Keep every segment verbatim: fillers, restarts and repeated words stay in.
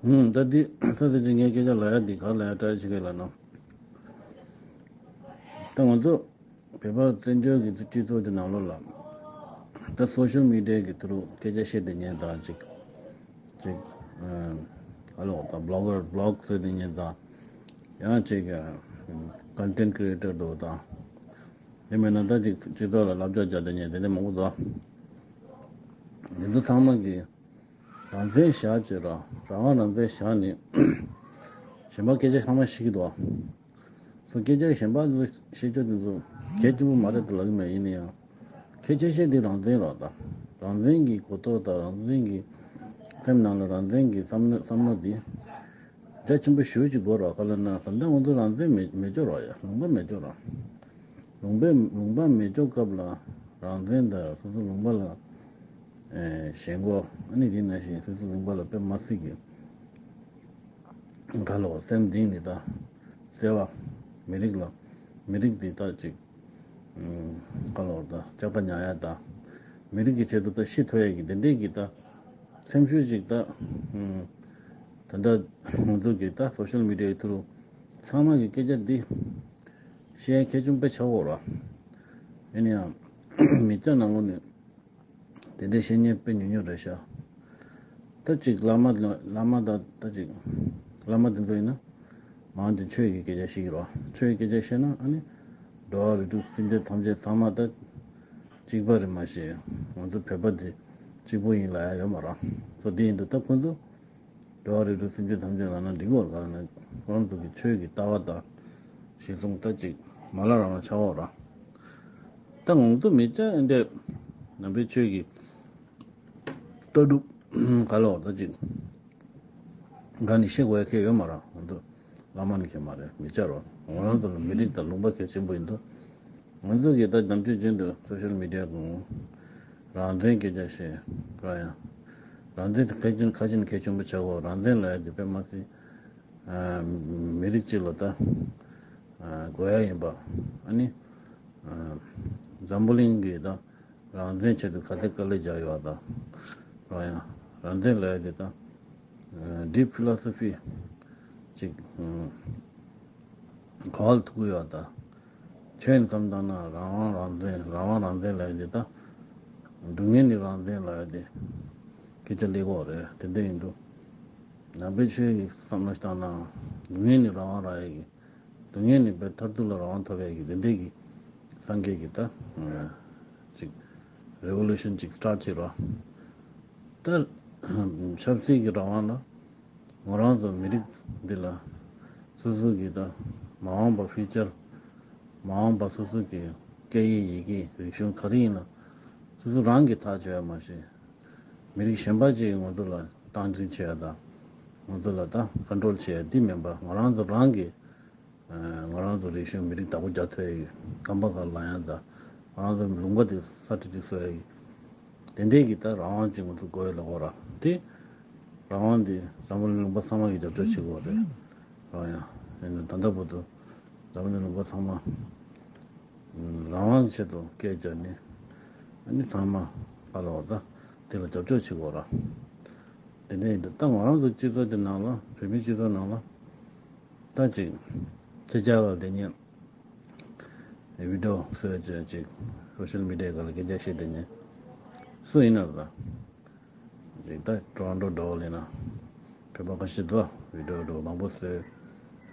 ཧུམ། ད་འདི་ས་དེ་ཅིག་ངས་སྐད་ཆ་ལབ་ཡ་འདི་ག་ལབ་ཡ་བཀྲ་ཤིས་ཀྱི་ལབ་ན། ད་ང་ཚོ་བོད་པ་བཙན་བྱོལ་གྱི་སྤྱི་ཚོགས་ཀྱི་ནང་ལོགས་ལ། ད་སོ་ཤལ་མི་ཌི་ཡ་གི་ཐུ་རུ་སྐད་ཆ་བཤད་བསྡད་མཁན་དང་ཅིག་ཅིག་ཨ་ལོ་ད་བི་ལོག་གར་བི་ལོག་བཟོས་བསྡད་མཁན་དང་། ཡང་ཅིག་ཀོན་ཊེན་ཊི་ཀི་རི་ཨེ་ཊར་འདུག་དང་། དེ་མིན་ན་ད་ཅིག་སྤྱི་ཚོགས་ལ་ལབ་རྒྱག་རྒྱག་བསྡད་མཁན་དེ་འདྲ་མང་པོ་འདུག་འདི་ཚོ་ཚང་མ་གི་རང་བཙན་བཞག་བྱས་ར། རང་དབང་རང་བཙན་བཞག་ནས་གཞན་པ་སྐད་ཆ་ཚང་མ་བཤད་ཀྱི་འདུག་སོ་སྐད་ཆ་གཞན་པ་ཚོ་བཤད་རྒྱུ་དེ་ཚོ་གལ་ཆེན་པོ་མ་རེད་དུ་ལབ་ཀྱི་མེད། ཡིན་ན་ཡང་སྐད་ཆ་བཤད་དེ་རང་བཙན་རེད་ད། རང་བཙན་གྱི་གོ་རྟོགས་དང་རང་བཙན་གྱི་སེམས་ནང་ལ་རང་བཙན་གྱི་བསམ་བློ་བསམ་བློ་དེ་རྒྱ་ཆེན་པོ་ཞེ་པོ་ཅིག་དགོས་རེད། ག་ལབ་ན་ད་ལྟ་ང་ཚོ་རང་བཙན་མེད་མེད་ཅོག་རེད་ཡ། ལུང་པ་མེད་ཅོག་རེད། ལུང་པའི་ལུང་པ་མེད་ཅོག་སྐབས་ལ་རང་བཙན་དང་སོ་སོ་ལུང་པ་ལ་ཨེ་ཞེན་ཁོག་ཨ་ནི་དེ་ནང་བཞིན་སོ་སོ་ལུང་པ་ལ་དཔེ་མ་སྲིད་ཀྱི་ག་ལོག་སེམས་གཏིང་ནས་ད་བརྩེ་བ། མི་རིགས་ལ་མི་རིགས་འདི་ད་ཅིག་ཨུམ། ག་ལོག་ད་སྐྱབས་པ་ཉར་ཡ་ད་མི་རིགས་ཀྱི་ཆེད་དུ་ད་ཤི་ཐུབ་ཡ་གི་དེ་འདྲས་ཀྱི་ད་སེམས་ཤུགས་ཅིག་ད་ཨུམ། ད་ལྟ་ང་ཚོ་གི་ད་སོ་ཤལ་མི་ཌི་ཡའི་ཐུ་རུ་ཚང་མ་གི་སྐད་ཆ་འདི་བཤད་ཡ་གལ་ཆེན་པོ་ཆགས་ཡོད་རེད། ཡིན་ན་ཡང་མི་སྐྱ་ནང་ལོགས་ནས་དེ་འདྲའི་བཤད་མཁན་དཔེ་ཉུང་ཉུང་རེད་ཤག་ད་ཅིག་བླ་མ་བླ་མ་དང་ད་ཅིག་བླ་མ་དེ་ཚོ་ཡིན་ན་མང་ཆེ་ཆོས་ཀྱི་སྐད་ཆ་བཤད་ཀྱི་རེད། ཆོས་ཀྱི་སྐད་ཆ་བཤད་ན་ཨ་ནི་འགྲོ་བ་རིགས་དྲུག་སེམས་ཅན་ཐམས་ཅད་ཚང་མ་ད་གཅིག་པ་རེད་མ་གཞི། ང་ཚོ་བོད་པ་དེ་གཅིག་པུ་ཡིན་ལབ་ཡ་ཡོད་མ་རེད། སོ་དེ་ཡིན་དུས་ད་ཁོང་ཚོ་འགྲོ་བ་རིགས་དྲུག་སེམས་ཅན་ཐམས་ཅད་ལབ་ན་འགྲིག་གི་ཡོད་རེད། ག་རེ་ན་ཁོ་རང་ཚོ་གི་ཆོས་ཀྱི་ལྟ་བ་དང་གཞི་བཟུང་ད་ཅིག་མ་ལ་རང་ལ་ཆགས་ཡོད་རེད། ད་ང་ཚོ་མི་སྐྱ་འདི་ནང་པའི་ཆོས་ཀྱི་ལྟ་གྲུབ་ག་ལ་བ་ད་ཅིག་ག་ནས་བཤད་དགོས་ཡ་གལ་ཡོད་མ་རེད། ང་ཚོ་བླ་མ་ནས་ཁྱེད་མ་རེད། མི་སྐྱ་རོ། ང་རང་ཚོ་ལ་མི་རིགས་དང་ལུང་པ་གལ་ཆེན་པོ་ཡིན་འདུག་ང་ཚོ་གིས་ད་ནམ་རྒྱུན་རྒྱུན་དུ་སོ་ཤལ་མི་ཌི་ཡ་གུང་རང་བཙན་སྐད་ཆ་བཤད་ར་ཡང་། རང་བཙན་དེ་གལ་ཆེན་ཁ་ཆེན་གལ་ཆེན་པོ་ཆགས་གོ་རང་བཙན་ལབ་ཡ་དེ་དཔེ་མ་སྲིད་ཨ་མི་རིགས་གཅིག་ལ་ད་ཨ་དགོས་ཡ་ཡིན་པ། ཨ་ནི་ཨ་འཛམ་བུ་གླིང་གི་ད་རང་བཙན་ཆེད་དུ་ག་ཚད་དཀའ་ལས་རྒྱག་ཡོད་པ་དང་། རང་ཡང་རང་བཙན་ལབ་ཡ་དེ་དང་། ཌིབ་ཕི་ལོ་སོ་ཕི་ཅིག་ག་བ་ལ་ཐུག་ཡོད་པ་དང་། ཁྱོད་བསམ་བཏང་ན་རང་དབང་རང་བཙན་རང་དབང་རང་བཙན་ལབ་ཡ་དེ་དང་། སྡུག་བསྔལ་ནི་རང་བཙན་ལབ་ཡ་དེ་སྐད་ཆ་ལེགས་པོ་རེད། དེ་འདྲ་ཡིན་དུས་ནང་པའི་ཆོས་ཀྱི་བསམ་བློ་བཏང་ན་སྡུག་བསྔལ་ནི་རང་དབང་རག་ཡ་གི་སྡུག་བསྔལ་ནི་བས་མཐར་ཐུག་ལ་རང་དབང་ཐོབ་ཡ་གི་དེ་འདྲས་ཀྱི་སངས་རྒྱས་ཀྱི་ད་ཅིག་རི་ཝོ་ལུ་ཤན་ཅིག་སི་ཊར་ཊི་བྱེད་རོགས། ད་ཆབ་སྲིད་ཀྱི་རང་དབང་ལ་ང་རང་ཚོ་མི་རིགས་འདི་ལ་སོ་སོ་གི་ད་མ་འོངས་པ་ཕིའུ་ཅར་མ་འོངས་པ་སོ་སོ་གི་སྐད་ཡིག་ཡི་གེ་རིག་གཞུང་ག་རེ་ཡིན་ན་སོ་སོ་རང་གིས་ཐག་གཅོད་ཡ་མ་གཞི། མི་རིགས་གཞན་པ་ཅིག་ང་ཚོ་ལ་སྟངས་འཛིན་བྱེད་ཡ་དང་ང་ཚོ་ལ་ད་ཀོན་ཊོལ་བྱེད་ཡ་འདི་མིན་པ་ང་རང་ཚོ་རང་གི་ང་རང་ཚོ་རིག་གཞུང་མི་རིགས་བདག་པོ་རྒྱག་ཐུབ་ཡ་ཡོད་སྐམ་པ་ག་ལ་ཡང་ད་ང་རང་ཚོ་ལུང་པ་དེ་ས་ཁྲི་གཅིག་བཟོ་ཡ་ཡོད་དེ་འདྲས་ཀྱི་ད་རང་དབང་ཅིག་ང་ཚོ་དགོས་ཡ་ལ་གོ་ར་དེ་རང་དབང་འདི་འཛམ་བུ་གླིང་ལུང་པ་ཚང་མ་གིས་རྒྱབ་སྐྱོར་བྱེད་དགོས་རེད། རང་ཡང་ཡིན་ན་ད་ལྟ་བར་དུ་འཛམ་བུ་གླིང་ལུང་པ་ཚང་མ་རང་དབང་ཆེད་དུ་སྐད་རྒྱག་ནས་ཨ་ནི་ཚང་མ་ཧ་ལ་བ་ད་དེ་ལ་རྒྱབ་སྐྱོར་བྱེད་དགོས་ར། དེ་འདྲ་ཡིན་དུས་ད་ང་རང་ཚོ་སྤྱི་ཚོགས་ཀྱི་ནང་ལ་བོད་མིའི་སྤྱི་ཚོགས་ནང་ལ་ད་ཅིག་ཚེ་ཆར་བ་དེ་ཉིད་བི་ཌི་ཡོ་བཟོས་བྱས་ཅིག་སོ་ཤལ་མི་ཌི་ཡ་སྒང་ལ་སྐད་ཆ་བཤད་དེ་ཉིད་སུ་ཡིན་ན་ར། ཅིག་ད་ཊོ་རོན་ཊོ་འདྲ་བོ་ལ་ཡིན་ན་བོད་པ་ཁ་ཤས་འདུག་བི་ཌི་ཡོ་འདྲ་བོ་མང་པོ་བཟོས་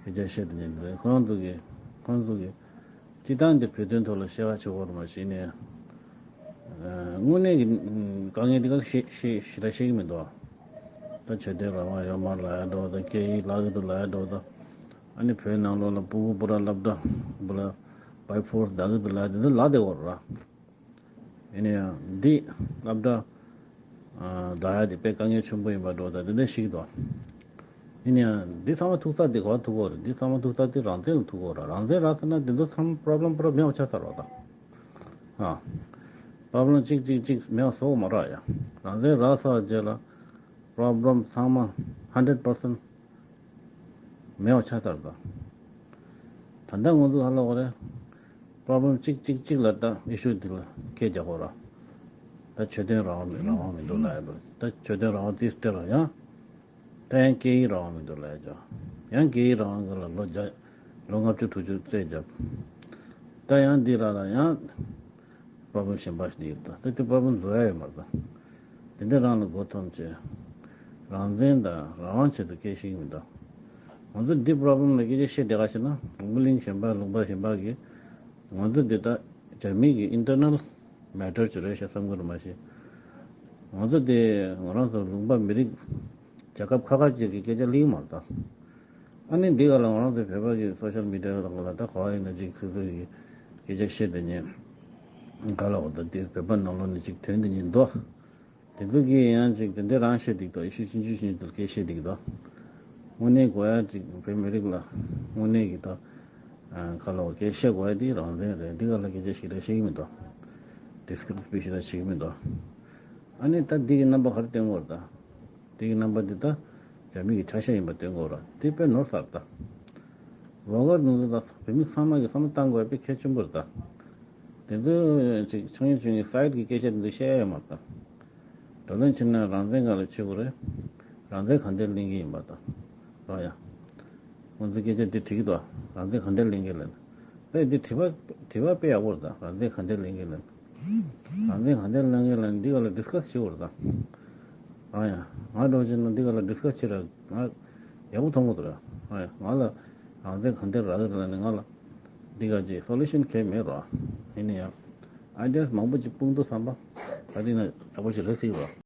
སྐད་ཆ་བཤད་དེ་ཉིད་ཁོ་རང་ཚོ་གི་ཁོ་རང་ཚོ་གི་སྤྱི་བཏང་དེ་བོད་དོན་ཐོག་ལ་བཤད་ཁ་ཆེ་བོར་མ་གཞི་ནས་དངོས་གནས་ཀྱི་དཀའ་ངལ་དེ་ག་ཞེ་ཞེ་ཞེ་དྲག་ཤེས་ཀྱི་མི་འདུག་ད་ཆོས་དད་རང་དབང་ཡོད་མ་རེད་ལབ་ཡ་འདྲ་བོ་དང་སྐད་ཡིག་བརླག་གི་འདུག་ལབ་ཡ་འདྲ་བོ་དང་ཨ་ནི་བོད་ནང་ལོགས་ལ་སྤུ་གུ་སྤུ་ར་སློབ་གྲྭ་སྤུ་ལ་བའི་ཕོར་སི་བརྡབ་གི་འདུག་ལབ་ཡ་དེ་ཚོ་ལབ་བསྡད་ཡོད་རེད། ཡིན་ན་ཡང་འདི་སློབ་གྲྭ་ཨ་བརྡབ་ཡ་དེ་དཔེ་དཀའ་ངལ་ཆེན་པོ་ཡིན་པ་འདྲ་བོ་དང་དེ་འདྲ་ཞིག་འདུག་ཡིན་ན་ཡང་འདི་ཚང་མ་ཐུག་ས་དེ་ག་པར་ཐུག་གི་ཡོད་རེད། འདི་ཚང་མ་ཐུག་ས་དེ་རང་བཙན་ལ་ཐུག་གི་ཡོད་རེད། རང་བཙན་རག་ཟེར་ན་འདི་ཚོ་ཚང་མ་པོ་རོབ་ལེམ་པོ་རོབ་མེད་པ་ཆགས་ཚར་བ་དང་། ཨ། པོ་རོབ་ལེམ་གཅིག་གཅིག་གཅིག་མེད་པ་བཟོ་གི་མ་རེད་ཡ། རང་བཙན་རག་ཚར་རྗེས་ལ་པོ་རོབ་ལེམ་ཚང་མ་ཧན་ཌེ་རེཌ་པར་སེན་ཊི་མེད་པ་ཆགས་ཚར་བ་དང་། ད་ལྟ་ང་ཚོ་ཧ་ལ་གོ་རེད། པོ་རོབ་ལེམ་གཅིག་གཅིག་གཅིག་ལ་ད་ཨི་ཤུ་འདི་ལ་སྐད་རྒྱག་དགོས་ར། ད་ཆོས་དོན་རང་དབང་མེད་རང་དབང་མི་འདུག་ལབ་ཡ་འདུག་ད་ཆོས་དོན་རང་དབང་དེ་སྤྲད་ར་ཡང་། ད་ ད་ཡང་སྐད་ཡིག་རང་དབང་མི་འདུག་ལབ་ཡ་ཅོ། ཡང་སྐད་ཡིག་རང་དབང་གི་ལ་ལོ་བརྒྱ། ལོ་ལྔ་བཅུ་དྲུག་ཅུ་རྩིས་བརྒྱབ། ད་ཡང་འདི་རང་ལ་ཡང་པོ་རོབ་ལེམ་གཞན་པ་ཞིག་འདི་ཡོད་ད། ད་དེ་པོ་རོབ་ལེམ་བཟོ་ཡ་ཡོད་མ་རེད་ད། དེ་འདྲ་རང་ལ་མགོ་འཐོམ་བྱས། རང་བཙན་དང་རང་དབང་ཆེད་དུ་སྐད་བཤད་ཀྱི་མི་འདུག་ང་ཚོ་འདི་པོ་རོབ་ལེམ་ལ་སྐད་ཆ་བཤད་བསྡད་ག་ཞེ་ན། ལུང་པ་གླིང་གཞན་པ་ལུང་པ་གཞན་པ་གིས་ང་ཚོ་འདི་ལྟ་རྒྱ་མི་གི་ཨིན་ཊར་ནལ་མེ་ཊར་ཅིག་རེད་ཤག་བསམ་གི་རེད། མ་གཞི་ང་ཚོ་དེ་ང་རང་ཚོ་ལུང་པ་མི་རིགས་རྒྱལ་ཁབ་ཁག་ཁག་ཅིག་གི་སྐད་ཆ་གླེང་མ་རེད་ད། ཨ་ནི་འདི་ག་ལ་ང་རང་ཚོ་བོད་པ་གི་སོ་ཤལ་མི་ཌི་ཡ་ལ་ལ་ད་ག་བ་ཡིན་ན་ཅིག་སོ་སོ་གི་སྐད་ཆ་བཤད་དེ་ཉན་ག་ལ་འོ་ད། དེ་བོད་པ་ནང་ལོགས་ནས་ཅིག་ཐོན་དེ་ཉན་འདུག་དེ་ཚོ་གིས་ཡང་ཅིག་དེ་འདྲ་རང་བཤད་འདུག་ད། ཡེ་ཤུ་ཆུང་ཆུང་ཆུང་ཆུང་དེ་སྐད་བཤད་འདུག་ད། དངོས་གནས་དགོས་ཡ་ཅིག་བོད་མི་རིགས་ལ་དངོས་གནས་ཀྱི་ད་ག་ལ་འོ་སྐད་བཤད་དགོས་ཡ་དེ་རང་བཙན་རེད། འདི་ག་ལ་སྐད་ཆ་ཞིག་རེད་བཤད་ཀྱི་མི་འདུག་ཌི་སི་ཀ་སི་སི་པེ་ཤལ་བྱེད་ཀྱི་མི་འདུག་ཨ་ནི་ད་འདི་གི་རྣམ་པ་ག་རེ་སྟོན་དགོས་རེད་ད། དེ་གི་རྣམ་པ་འདི་ད་རྒྱ་མི་གི་ཆ་ཤས་ཡིན་པ་སྟོན་དགོས་ར། དེ་དཔེ་ནོར་ས་རེད་ད། ལོགས་ཀར་འདི་ཚོ་ད་བོད་མི་ཚང་མ་གི་བསམ་བློ་བཏང་དགོས་པའི་གལ་ཆེན་པོ་རེད་ད། དེ་ཚོ་ཅིག་ཆང་ཡུལ་ཆུང་གི་སའེ་ཌི་གི་སྐད་ཆ་འདི་ཚོ་བཤད་ཡ་ཡོད་མ་རེད་ད། བགྲོ་གླེང་བྱེད་ན་རང་བཙན་སྒང་ལ་བྱེད་དགོས་རེད། རང་བཙན་ག་འདྲ་ལེན་གི་ཡིན་པ་ད། རོགས་ཡ། ཁོང་ཚོ་སྐད་ཆ་འདི་དྲིས་ཀྱི་འདུག་རང་བཙན་ག་འདྲ་ལེན་གི་ལབ། དཔེ་འདི་དྲི་བ་དྲི་བ་དཔེ་ཡག་པོ་རེད་ད། རང་བཙན་ག་འདྲ་ལེན་གི་ལབ། རང་བཙན་ག་འདྲ་ལེན་གི་ལབ་འདི་ག་ལ་ཌི་སི་ཀ་སི་བྱེད་དགོས་རེད་ད། ཨ་ཡ། ང་འདྲ་བོ་བྱས་ན་འདི་ག་ལ་ཌི་སི་ཀ་སི་བྱེད་ར་ང་ཡག་པོ་མཐོང་གི་འདུག་ར། ཨ་ཡ། ང་ལ་རང་བཙན་ག་འདྲ་རག་གི་རེད་ལབ་ནས་ང་ལ་འདི་ག་ཅིག་སོ་ལུ་ཤན་གང་ཡང་མེད་ར། ཡིན་ན་ཡང་ཨའི་ཌི་ཡ་མང་པོ་ཅིག་སྤུངས་འདུག་བསམ་པ། ད་འདི་ན་ཡག་པོ་ཞིག་རེད་སྲིད་ར།